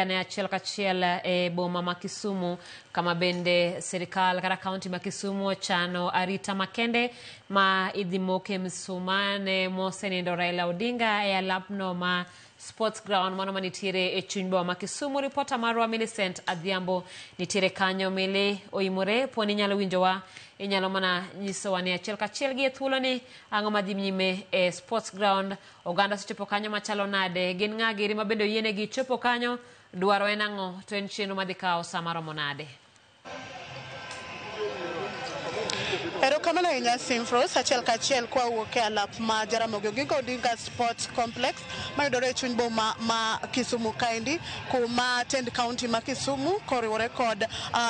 Ne achiel kachiel e boma ma Kisumu kama bende sirikal kata kaunti ma Kisumu ochano arita makende ma idhi moke msuma ne mosenindo Raila Odinga e alapno ma Sports Ground mano manitiere e chuny boma ma Kisumu. Ripota marwa Millicent Adhiambo nitiere kanyo. Mili oimore, poni inyalo winjowa, inyalo mana nyisowa ni achiel kachiel gi e thuoloni ang'o madhi nyime e Sports Ground, oganda osechopo kanyo machalo nade, gin ng'a giri ma bende oyienegi chopo kanyo, dwaro en ang'o, to en chenro madhi kawo sa maromo nade? Erokamano ahinya Simfros, achiel kachiel kwawuok e alap ma Jaramogi Oginga Odinga Sports Complex mayudore e chuny boma ma Kisumu kaendi, kuma tend kaunti ma Kisumu koriwore kod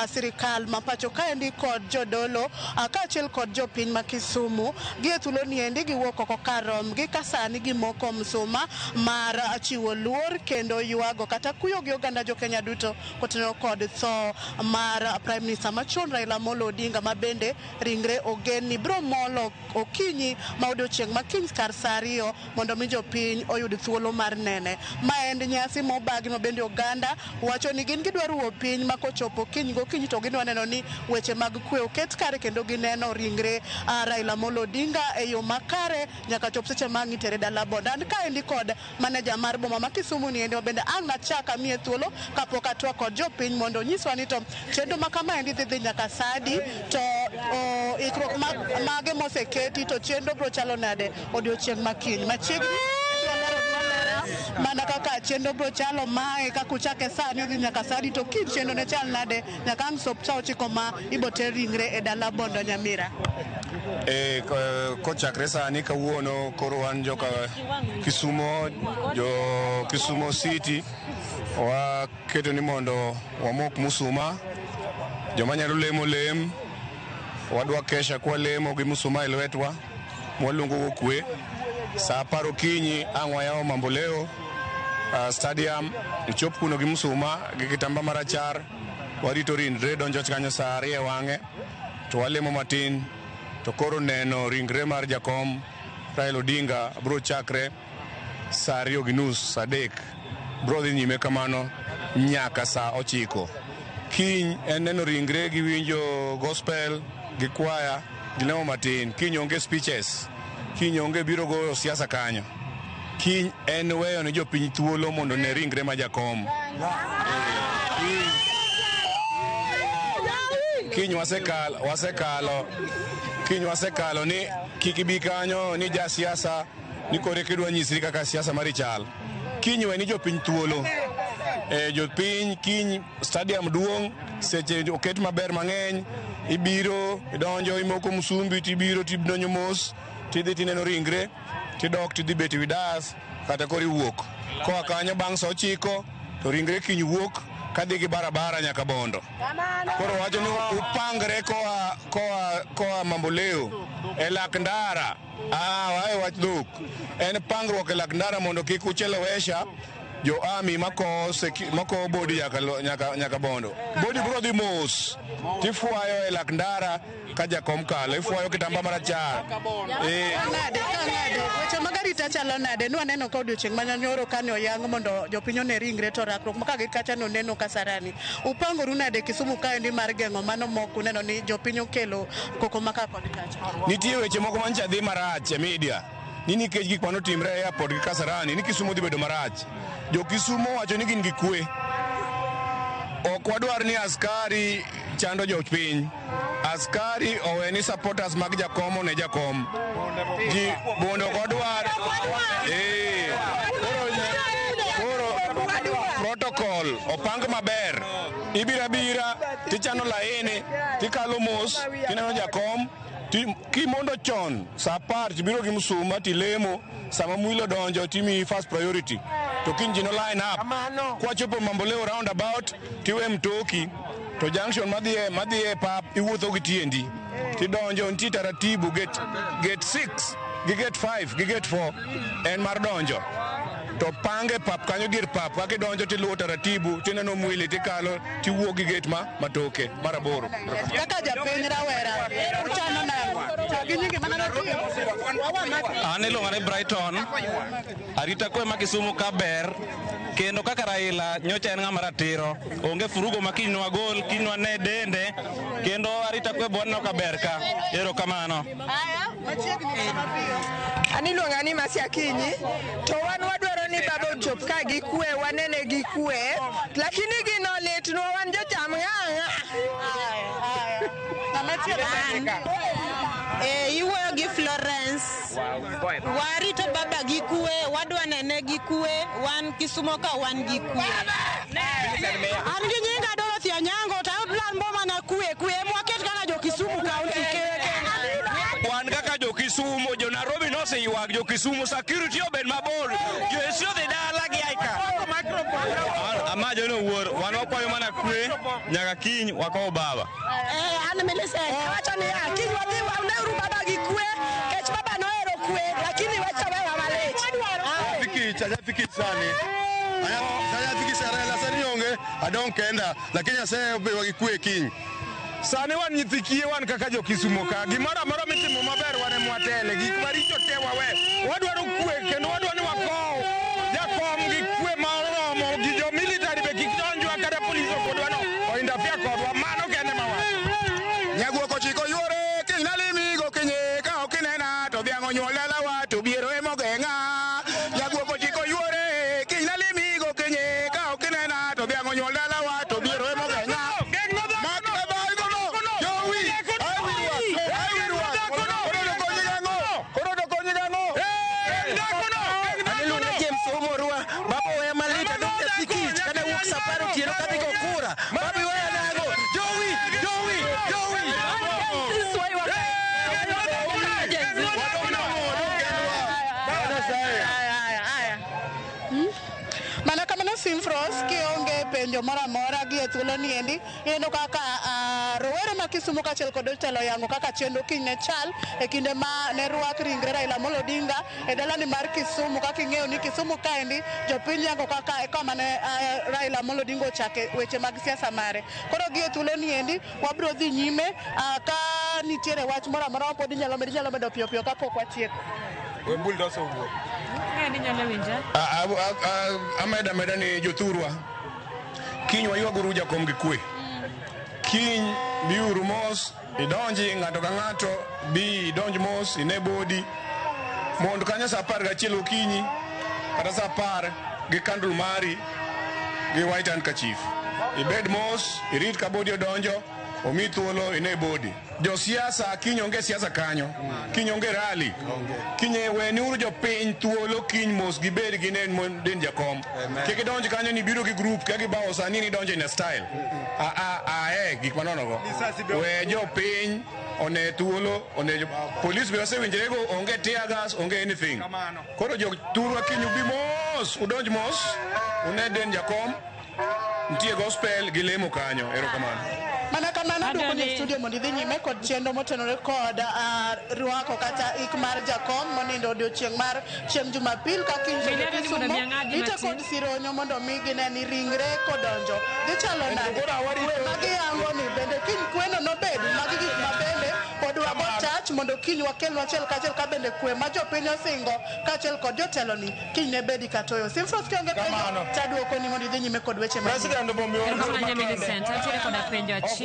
sirikal ma pacho kaendi kod jodolo kaachiel kod jopiny ma Kisumu gi e thuolo niendi giwuok oko kar romgi ka sani gimoko msuma mar chiwo luor kendo ywago kata kuyo gi oganda jo Kenya duto kotenore kod tho mar Prime Minister machon Raila Amolo Odinga, ma bende ringre ogen ni biro molo okinyi ma odiochieng' ma kiny kar sa 2 mondo mi jopiny oyud thuolo mar nene. Ma en nyasi mobagi ma bende oganda wacho ni gin gidwa ruwo piny ma kochopo kiny gokinyi to gidwa neno ni weche mag kwe oket kare kendo gineno ringre Raila Amolo Odinga e yo makare nyaka chop seche ma ang' itere dala Bondo. An kaendi kod maneja mar boma ma Kisumu niendi ma bende ang' achak amiye thuolo kapok atwak kod jopiny mondo onyiswa ni to chenro ma kamaendi dhi dhi nyaka sa adi, to ikruok mage moseketi, to chenro biro chalo nade odiochieng' ma kiny. Machiegni mana kaka chenro biro chalo mae kaka uchake sani odhi nyaka sa adi, to kiny chenro ne chal nade nyaka ang' sop sa 9 ma ibo ter ringre e dala Bondo. Nyamira. E, kochakre sani kawuono koro wan joka Kisumo, jo Kisumo City waketo ni mondo wamok musuma, joma nyalo lemo lem, wadwa kesha kwalemo gi musuma e lwetwa mwaluongo go kwe. Sa 10 okinyi ang' wayawo Mamboleo stadium, ichop kuno gi musuma gi kitamba marachar, warito ringre donjo kanyo sa 2 e wang'e to walemo matin, to koro neno ringre mar jakom Raila Odinga biro chakre sa 2:30, sa 3 biro dhi nyime kamano nyaka sa 9. Kiny en neno ringre gi winjo gospel gi kwaya gi lemo matin. Kiny onge speeches, kiny onge biro goyo siasa kanyo. Kiny en weyo ne jopiny thuolo mondo ne ringre ma jakom. Kiny wasekalo, wasekalo, kiny wasekalo ni kik ibi kanyo ni ja siasa ni kore kidwa nyisri kaka siasa mari chal. Kiny we ni jopiny thuolo. E, jopiny kiny stadium duong', seche oket maber mang'eny, ibiro idonjo imoko musumbi tibiro tidonjo mos tidhi tineno ringre tidok tidhi bet ewi das kata koro iwuok. Koa kanyo bang' sa 9 to ringre kiny wuok kadhi gi barabara nyaka Bondo. Koro wacho ni upangre koa Mamboleo e lak ndara. Wae wach dhok. En pangruok e lak ndara mondo kik uchelewesha jo army makowo body nyaka Bondo. Body biro dhi mos tifwayo e lak ndara ka jakom kalo, ifwayo kitamba marachar. Nade ka nade weche mag arita chalo nade? Nwaneno ka odiochieng' manyoro kane oyang mondo jopiny one ringre to rakruok ma ka gi kacha noneno Kasarani. Upangoru nade Kisumu kaendi mar geng'o mano mok uneno ni jopiny okelo koko ma ka kod kacha? Nitie weche moko mancha dhi marach e media ni nikech gik manotimre e airport gi Kasarani ni Kisumu dhi bedo marach. Jo Kisumu wacho ni gin gi kwe. Ok wadwar ni askari chando jopiny. Askari owe ni supporters mag jakom one jakom. Ji bondo ok wadwar. Koro protocol opang maber. Ibiro abira tichano laini tikalo mos tineno jakom kimondo chon sa 10 tibiro gi msuma tilemo, sama mwilo donjo timiyi first priority to kiny ji no line up. Kwachopo Mamboleo roundabout tiwe mtoki to junction madhi e pap iwuotho gi tiendi tidonjo, nitie taratibu gate 6 gi gate 5 gi gate 4 en mar donjo to pange pap kanyo, dier pap kaka idonjo tiluwo taratibu tineno mwili tikalo tiwuok gi gate ma matoke mar 8. Kaka japiny rawera uchano nang'o? Chak gi nyingi mana notiyo. An iluonga ni Brighton. Arita kwe ma Kisumu ka ber. Kendo kaka Raila nyocha en ng'ama ratiro, onge furugo ma kiny nwagol, kiny nwane dende, kendo arita kwe bo waneno ka ber ka. Erokamano. An iluonga ni Mercy Akinyi, to wan wadwaro ni baba ochop ka gi kwe, wanene gi kwe, lakini gino litnwa wan jocham ng'ang'a. Iwuoyo gi Florence. Warito baba gi kwe, wadwa nene gi kwe, wan Kisumo ka wan gi kwe. An gi nyinga Dorothy Anyango to an mana kwe, kwe mwaket kaka jo Kisumu County keke. Wan kaka jo Kisumo, jo Nairobi noseywak, jo Kisumo security obed mabor, jo Isiolo dhi dala gi aika. Amajo no wuor, wan wakwayo mana kwe nyaka kiny wakow baba. An Millicent, awacho niya, kiny wadhi waneuru baba gi kwe, kech baba nohero kwe, lakini wacha wewa malit. Ajafikich sani. Ajafikich Raila sani onge, adong' kenda, lakini Nyasaye obewa gi kwe kiny. Sani wan nyithi kiye wan kaka jo Kisumo ka, gimoro amora mitimo maber wan ema watele, gik maricho te wawe. Wadwaro kwe kendo wadwaro ni wakow jakom gi kwe ma oromo gi jo military be kik donjwa kata polis ok odwa no o interfere kodwa, mano kende ma wacho. Nyaguok ochiko yuore, kiny nalimi gokinyi, ka ok inena to dhiang' onyuol dalawa to biero ema ogeng'a. Nyaguok ochiko yuore, kiny nalimi gokinyi, ka ok inena to dhiang' onyuol dalawa to biero ema ogeng'a. Mana kamano Simfros kionge penjo moro amora gi e thuolo ni endi ineno kaka rowere ma Kisumu kaachiel kod jotelo yango kaka chenro kiny ne chal e kinde ma ne rwak ringre Raila Amolo Odinga e dalani mar Kisumu. Kaka ing'eyo ni Kisumu kaendi jopiny yango kaka kama ne Raila Amolo Odinga ochake weche mag siasa mare. Koro gi e thuolo ni endi wabiro dhi nyime ka nitiere wach moro amora mapod inyalo medo, inyalo medo piyo piyo kapok watieko. Ameda ameda ni jothurwa, kiny waywaguru jakom gi kwe. Kiny biuru mos, idonji ng'ato ka ng'ato, bi idonj mos, ine bodi. Mondo kanyo sa 11 okinyi, kata sa 10 gi candle mari gi white handkerchief. Ibed mos, irit ka bodi odonjo, omi thuolo ine bodi. Josiasa kiny onge siasa kanyo, kiny onge rally, kiny weniuru jopiny thuolo kiny mos gibed ginen den jakom. Kik idonj kanyo ni biro gi group ka gibawo sani ni donjo in a style. Ae gik manono go. We jopiny one thuolo, one police be osewinjore go, onge tear gas, onge anything. Koro jothurwa kiny ubi mos, udonj mos, une den jakom, nitie gospel gi lemo kanyo. Erokamano. Mana kamano duoko ni studio mondo idhi nyime kod chenro motenore kod rwako kata ik mar jakom monindo odiochieng' mar chieng' Jumapil ka kiny Kisumu ite kod sironyo mondo mi gine ni ringre kodonjo gichalo nade. Magiyango ni bende kiny kweno nobedi, magi gik mabende pod wago tach mondo kiny wakel achiel kachiel ka bende kwe ma jopiny osingo kaachiel kod jotelo ni kiny ne bedi katoyo. Simfros kionge penjo taduoko ni mondo idhi nyime kod weche manyien. Nitiere koda penjo achiel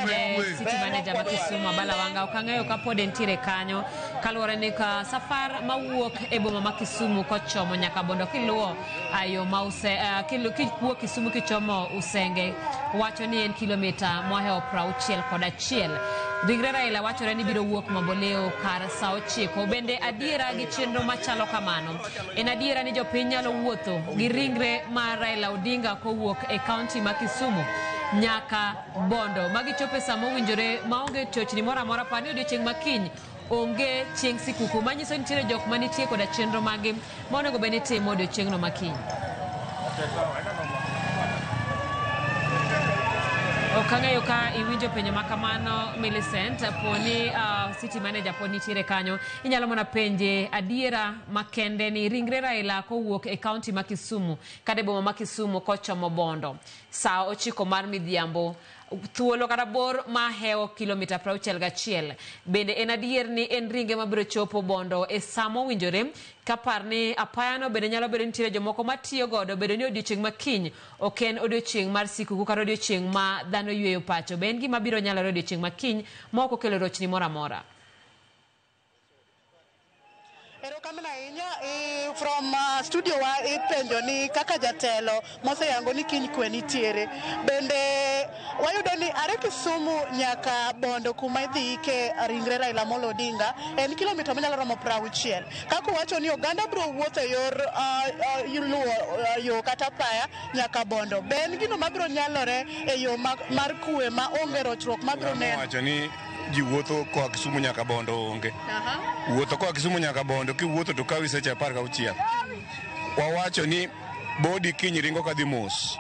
ne city manager ma Kisumu Abala Wanga. Ok ang'eyo kapod entiere kanyo kaluwore ni ka safar mawuok e boma ma Kisumu kochomo nyaka Bondo kiluwo yo ma kiwuok Kisumu kichomo Usenge wacho ni en kilomita mohewo 61. Ringre Raila wachore ni biro wuok Mamboleo kar sa 9. Bende adiera gi chenro machalo kamano? En adiera ni jopiny nyalo wuotho gi ringre mar Raila Odinga kowuok e kaunti ma Kisumu nyaka Bondo magichopo e sa mowinjore maonge chochni moro amora. Par ni odiochieng' ma kiny onge chieng' sikuku, manyiso ni nitiere jok manitie koda chenro maggi ma onego bed ni timo odiochieng'no ma kiny. Ok ang'eyo ka iwinjo penjo ma kamano Millicent, poni city manager pod nitiere kanyo, inyalo mana penje adiera makende ni ringre Raila kowuok e kaunti ma Kisumu kata e boma ma Kisumu kochomo Bondo sa 9 mar midhiambo. Thuolo kata bor mahewo kilomita 61. Bende en adier ni en ringe mabiro chopo Bondo e sa mowinjore? Kapar ni apayano bende nyalo bedo nitiere jomoko matiyo godo, bedo ni odiochieng' ma kiny ok en odiochieng' mar sikuku kata odiochieng' ma dhano yweyo pacho. Be en gima biro nyalore odiochieng' ma kiny ma ok okelo rochni moro amora? Erokamano ahinya. From studio wa ipenjo ni kaka jatelo moseyango ni kiny kwe nitiere. Bende wayudo ni are Kisumu nyaka Bondo kuma idhi ike ringre Raila Amolo Odinga en kilomita manyalo romo 60. Kaka owacho ni oganda biro wuotho e yor luwo yo kata apaya nyaka Bondo. Be en gino mabiro nyalore e yo mar kwe ma onge rochruok mabiro neno? Wacho ni ji wuotho koa Kisumu nyaka Bondo onge. Wuotho koa Kisumu nyaka Bondo kiwuotho to kawi seche 16. Wawacho ni body kiny ringo kadhi mos.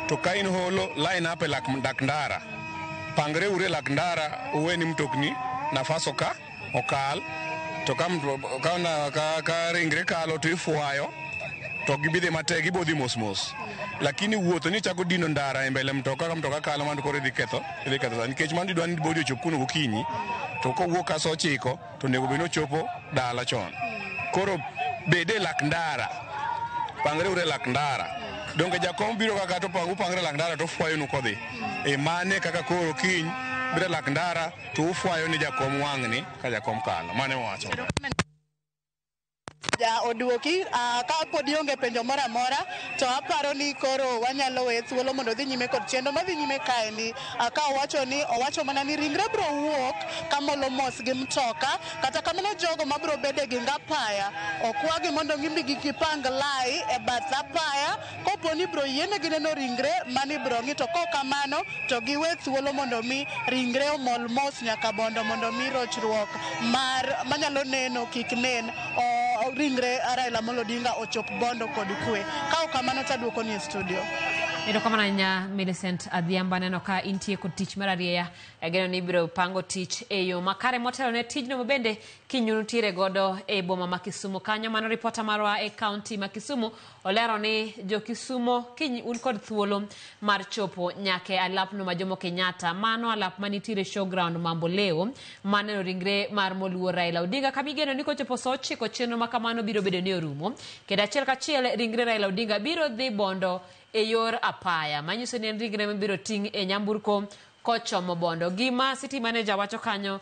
To ka in holo, line up e lak dak ndara. Pangre uru e lak ndara, uwe ni mtokni nafas oka okal. To ka ringre kalo to ifwayo to gibidhi matek, gibo dhi mos mos. Lakini wuotho ni chako dino ndara e mbele mtoka ka mtoka kalo, mano koro idhi ketho nikech mano idwa ni body ochop kuno gokinyi, to kowuok ka sa 9 to onego bed ni ochopo dala chon. Koro bede e lak ndara, pangre uru e lak ndara. Donge jakom biro kaka to upangre e lak ndara to ufwayonu kodhi. E mane kaka koro kiny biro e lak ndara to ufwayo ni jakom wang'ni ka jakom kalo. Mano e wacho. Ja oduoki ka pod ionge penjo moro amora, to aparo ni koro wanyalo we thuolo mondo odhi nyime kod chenro madhi nyime kaendi. Ka owacho ni owacho mana ni ringre biro wuok kamolo mos gi mtoka. Kata kamano, jogo mabiro bede gi ngapaya okwagi mondo gimbi gipang lai e bath apaya. Kopo ni biro yienegi neno ringre mani biro ng'i, to kok kamano to giwe thuolo mondo mi ringre omol mos nyaka Bondo, mondo mi rochruok mar manyalo neno kik nen o ringre Raila Amolo Odinga ochop Bondo kod kwe. Ka ok kamano to aduoko ni e studio. Erokamano ahinya, Millicent Adhiambo. Aneno ka intie kod tich mar arieya. Ageno ni ibiro pango tich e yo makare motelo ne tijno ma bende kiny untiere godo e boma ma Kisumu kanyo. Mano ripota marwa e kaunti ma Kisumu olero ni jo Kisumo kiny un kod thuolo mar chopo nyaka e alapno ma Jomo Kenyatta, mano alap manitiere Showground Mamboleo, maneno ringre mar moluor Raila Odinga, kama igeno ni kochopo sa 9 chenro ma kamano biro bedo ni orumo, kendo achiel kachiel ringre Raila Odinga biro dhi Bondo e yor apaya, manyiso ni en ringre mibiro ting' e nyamburko kochomo Bondo. Gima city manager wacho kanyo.